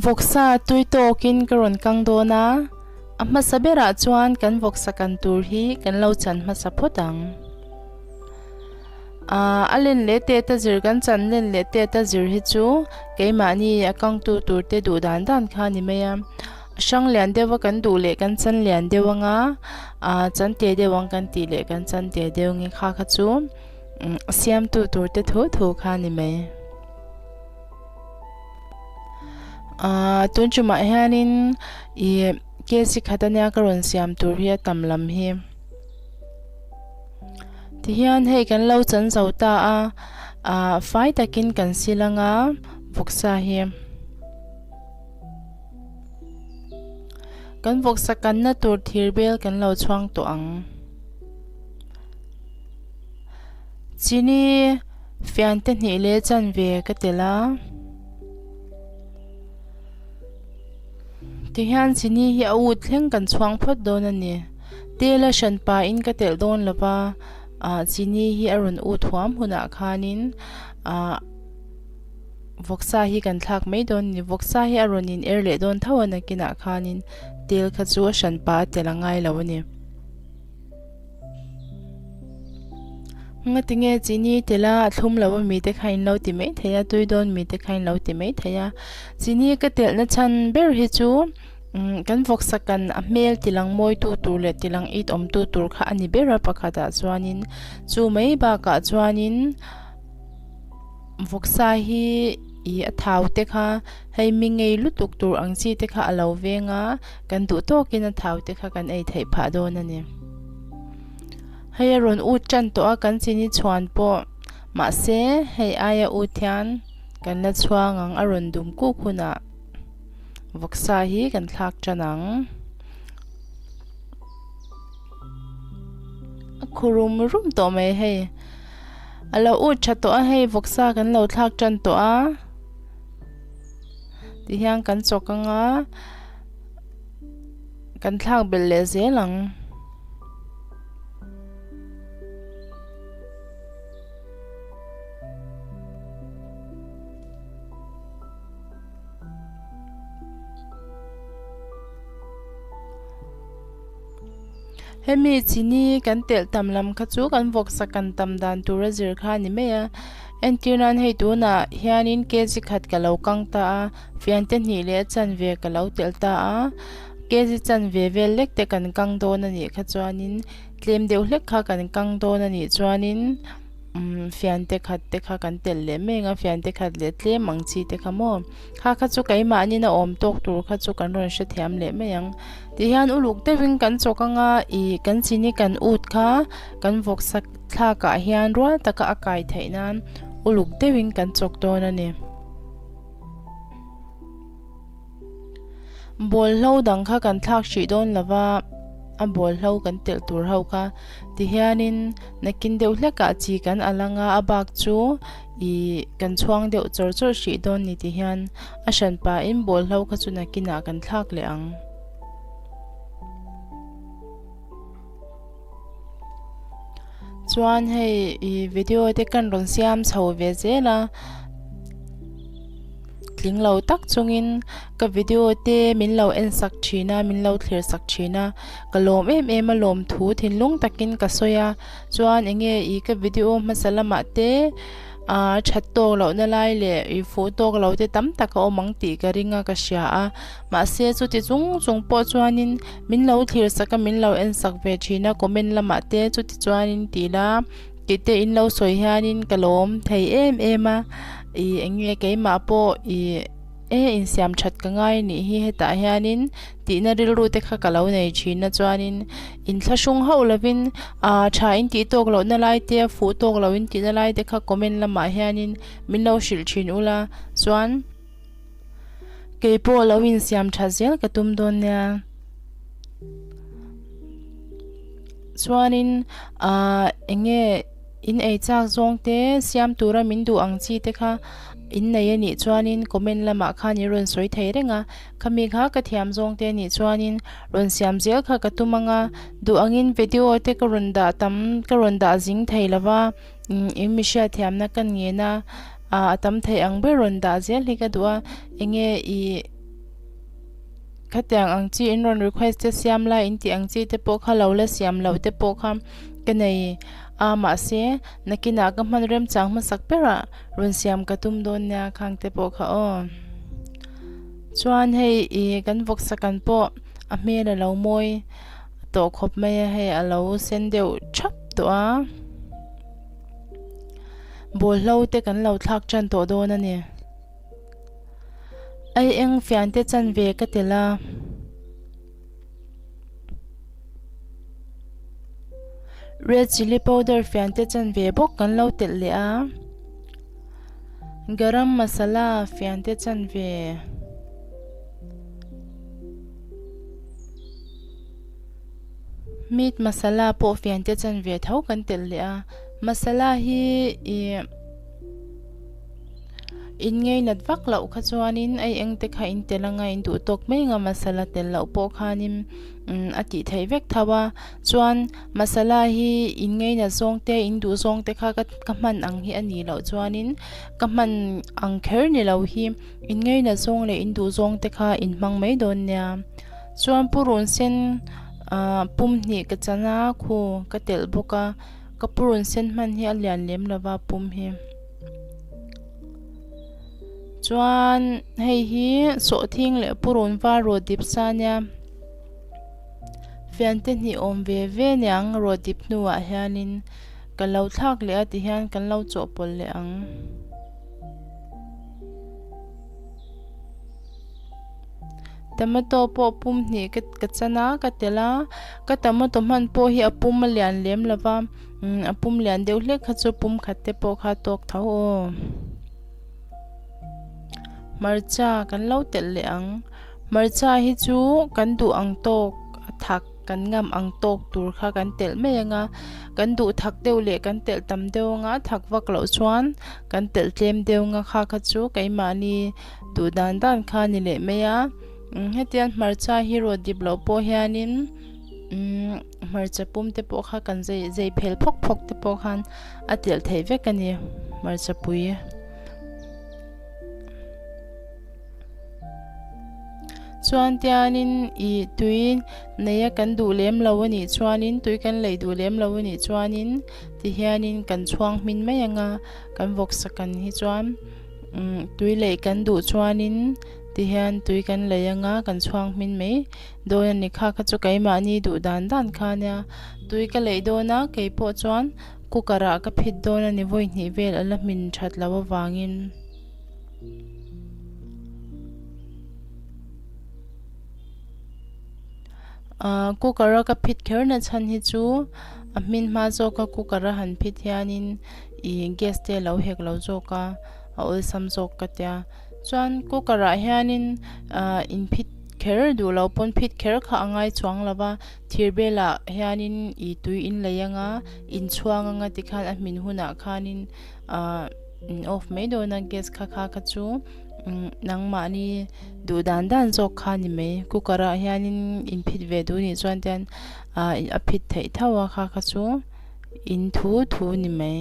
Vawksa tui tawkin ka rawn kang dawn a, a hmasa berah chuan kan vawksa kan tur hi kan lo chan hmasa phawt ang. Aaa a len leh tet a zir kan chan len leh tet a zir hi chu keimahni a kangtu tur te duh dan dan kha a ni mai a, a hrang lian deuh a kan duh leh kan chan lian deuh ang a, aaa chan te deuh ang kan tih leh kan chan te deuh nge kha kha chu a siamtu tur te thu thu kha a ni mai. Aaa tun tumah hianin ih kg khat ania ka rawn siam tur hi a tam lam hi. Tihian hei kan lo chan zo ta a ah fai takin kan sil anga vawksa hi kan vawksa kanna tur thir bel kan lo chhuang tawh ang chini fian te hnih leh chanve ka telh a. Tihian chini hi a ut thleng kan chhuang phawt dawn a ni. Tel a hran pahin ka telh dawn lo va, ah chini hi a rawn ut huam hunah khanin ah vawksa hi kan thlak mai dawn a ni. Vawksa hi a rawn in er leh dawn tho a nakinah khanin tel kha chu a hran pah a telh a ngai lo a ni. Nga tinge chini tel a a thlum lo a mite kha in lo ti mai thei a tui dawn mite kha in lo ti mai thei a chini ka telh na chhan ber hi chu umm kan vawksa kan a hmel ti lang mawi tu tur leh ti lang it awm tu tur kha a ni ber a pakhat ah chuanin chu mai bakah chuanin. Vawksa hi ih a thau te kha hei mi ngei lutuk tur ang chi te kha a lo veng a kan duh tawkin a thau te kha kan ei theih phah dawn a ni. Hei a rawn ut tan tawh a kan chini chhuan pawh mahse hei aia ut hian kan la chhuang ang a rawn dum kuk hunah vawksa hi kan thlak tan ang. A khu rum rum tawh mai hei a lo ut tha tawh a hei vawksa kan lo thlak tan tawh a tihian kan chawk anga kan thlak belh leh zel ang. Hemi chini kan telh tam lam kha chu kan vawksa kan tam dan tur a zir kha a ni mai a entir nan hei tunah hianin kg khat ka lo kang ta a fiante hnih leh a chanve ka lo telh ta a kg chanve vel lek te kan kang dawn a nih kha chuanin tlem deuh hlek kha kan kang dawn a nih chuanin. Umm fiante khat te kha kan telh leh mek a fiante khat leh tlem ang chi te kha maw kha kha chu keimahni a awm tawk tur kha chu kan rawn hrethiam leh mai ang tihian uluk deuhin kan chawk anga ih kan chini kan ut kha kan vawksa thlak ah hian rual taka a kai theih nan uluk deuhin kan chawk dawn a ni. Bawlhlo dang kha kan thlak hrih dawn lo va a bawlhlo kan telh tur ho kha tihianin nakin deuh hlekah chi kan al anga a bak chu ih kan chhuang deuh chawr chawr hrih dawn ni tihian a hran pahin bawlhlo kha chu nakinah kan thlak leh ang. Chuan hei ih video te kan rawn siam chho ve zel a tling lo tak chungin ka video te min lo en sak thin a min lo thlir sak thin a ka lawm em em a lawm thu thinlung takin ka sawi a chuan eng nge ih ka video hmasa lamah te. Aaa that tawk loh na lai leh ih fuh tawk lo te tam tak a awm ang tih ka ring a ka hria a mahse chuti chung chung pawh chuanin min lo thlir sak a min lo en sak ve thin a comment lamah te chuti chuanin tih la tih te in lo sawi hianin ka lawm thei em em a ih eng nge keimah pawh ih e insiam that ka ngai anih hi hetah hianin tihna rilru te kha ka lo nei thin a chuanin inthlahrung hauh lovin ah tha in tih tawk lohna lai te a fuh tawk loh in tihna lai te kha comment lamah hianin min lo hrilh thin ula chuan keipawh lo insiam tha zel ka tum dawn nia chuanin ah eng nge. In ei chak zawng te siam tura min duh ang chi te kha in nei a nih chuanin comment lamah khan i rawn sawi thei reng a, khami kha ka thiam zawng te nih chuanin rawn siam zel kha ka tum ang a, duh angin video te ka rawn dah tam ka rawn dah zing thei lo va, in mi hriatthiamna ka ngen a, a tam thei ang ber rawn dah zel hi ka duh a, eng nge ih. Khatiang ang chi in rawn request te siam lai in tih ang chi te pawh kha lo la siam loh te pawh kha ka nei a mahse nakinah ka hman remchang hmasak berah rawn siam ka tum dawn nia khang te pawh kha aw. Chuan hei ih kan vawksa kan pawh a hmel a lo mawi tawh khawp mai a hei a lo sen deuh thap tawh a bawlhlo te kan lo thlak tan tawh dawn a ni. Ai eng fian te chanve ka tel a. Red chilli powder fian te chanve bawk kan lo telh leh a. Garam masala fian te chanve. Meat masala pawh fian te chanve tho kan telh leh a. Masala hi ih in ngeinat vak loh kha chuanin a eng te kha in tel anga in duh tawk mai anga masala tel loh pawh khanin umm a tih theih vek tho a chuan masala hi in ngeinat zawng te in duh zawng te kha ka hman ang hi a nih loh chuanin ka hman ang kher ni lo hi in ngeinat zawng leh in duh zawng te kha in hmang mai dawn nia chuan purun sen ah pum hnih ka chan a khu ka telh bawk a ka purun sen hman hi a lian lem lova pum hi. Chuan hei hi sawhthing leh purun var rawt dip sa ania fiante hnih awm ve ve aniang rawt dip hnuah hianin ka lo thlak leh a tihian kan lo chawhpawlh leh ang. Tomato pawh pum hnih ka ka chan a ka telh a ka tomato hman pawh hi a pum a lian lem lo va umm a pum lian deuh hlek kha chu pum khat te pawh kha a tawk tho aw hmarcha kan lo telh leh ang hmarcha hi chu kan duh ang tawk a thak kan ngam ang tawk tur kha kan telh mai ang a kan duh thak deuh leh kan telh tam deuh ang a thak vak loh chuan kan telh tlem deuh ang a kha kha chu keimahni. Duh dan dan kha a ni leh mai a hetiang hmarcha hi rawt dip loh pawh hianin umm hmarcha pum te pawh kha kan zei zei phel phawk phawk te pawh khan a telh theih vek a ni hmarcha pui. Chuan tianin ih tui neia kan duh lem lo a nih chuanin tui kan lei duh lem lo a nih chuanin tihianin kan chhuang hmin mai ang a kan vawksa kan hi chuan. Umm tui leih kan duh chuanin tihian tui kan lei anga kan chhuang hmin mai dawn a ni kha kha chu keimahni duh dan dan kha ania tui ka leih dawn a keipawh chuan cooker ah ka phit dawn a ni vawi hnih vel a la hmin that loh avangin. Ahh cooker a ka phit kher na chhan hi chu a hmin hma zawk a cooker a han phit hianin ih gas te a lo hek lo zawk a a awlsam zawk ka tia chuan cooker ah hianin ahh in phit kher duh loh pawn phit kher kha a ngai chuang lo va thir belah hianin ih tui in lei anga in chhuang anga tikhan a hmin hunah khanin ahh in off mai dawn a gas kha kha kha chu umm nangmahni duh dan dan zawk kha a ni mai cooker ah hianin in phit ve duh nih chuan tian ahh a phit theih tho a kha kha chu. In thu thu ni mai.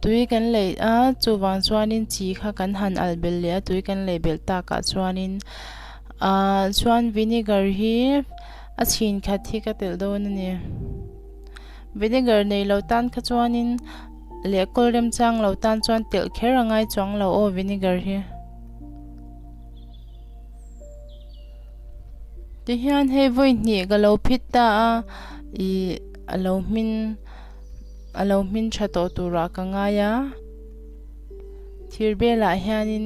Tui kan leih a chuvang chuanin chi kha kan han alh belh leh a tui kan leih belh takah chuanin ahh chuan vinegar hi a chhin khat hi ka telh dawn a ni. Vinegar nei lo tan kha chuanin leh kawl remchang lo tan chuan telh kher a ngai chuang lo aw vinegar hi. Tihian hei vawi hnih ka lo phit ta a ih a lo hmin a lo hmin tha tawh turah ka ngai a thir belah hianin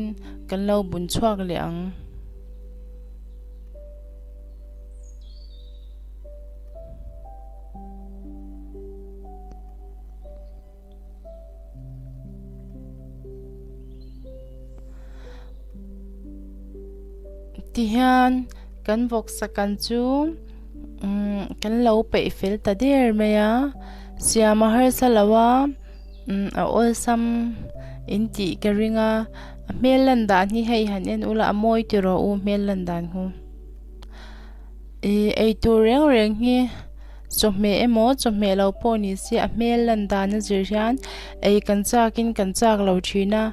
kan lo bun chhuak leh ang. Tihian kan vawksa kan chu umm kan lo peih fel ta der mai a siam a harsa lo a umm a awlsam in tih ka ring a a hmel lan dan hi hei han en ula a mawi tiraw u hmel lan dan hu ih eitur reng reng hi. Chawhmeh emaw chawhmeh lo pawh ni se a hmel lan dan a zir hian ei kan chak in kan chak lo thin a.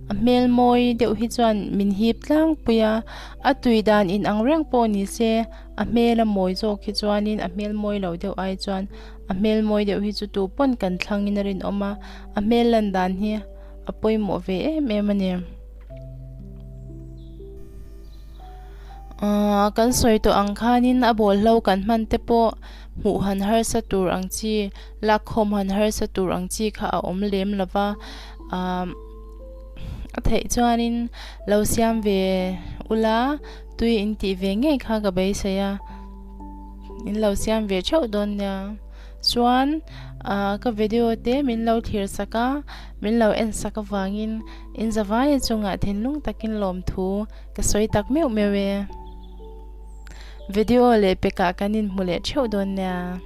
A hmel mawi deuh hi chuan min hip tlangpui a, a tui dan inang reng pawh ni se a hmel a mawi zawk hi chuanin a hmel mawi lo deuh ai chuan a hmel mawi deuh hi chu tu pawn kan thlangin a rinawm a, a hmel lan dan hi a pawimawh ve em em a ni. Aaa kan sawi tawh ang khanin a bawlhlo kan hman te pawh hmuh han harsa tur ang chi lakkhawm han harsa tur ang chi kha a awm lem lo va aaa a theih chuanin lo siam ve ula tui in tih ve ngei kha ka beisei a in lo siam ve theuh dawn nia chuan aaa ka video te min lo thlir sak a min lo en sak avangin in zavaia chungah thinlung takin lawmthu Ka sawi tak meuh meuh e. Video leh pekah kan inhmu leh theuh dawn nia.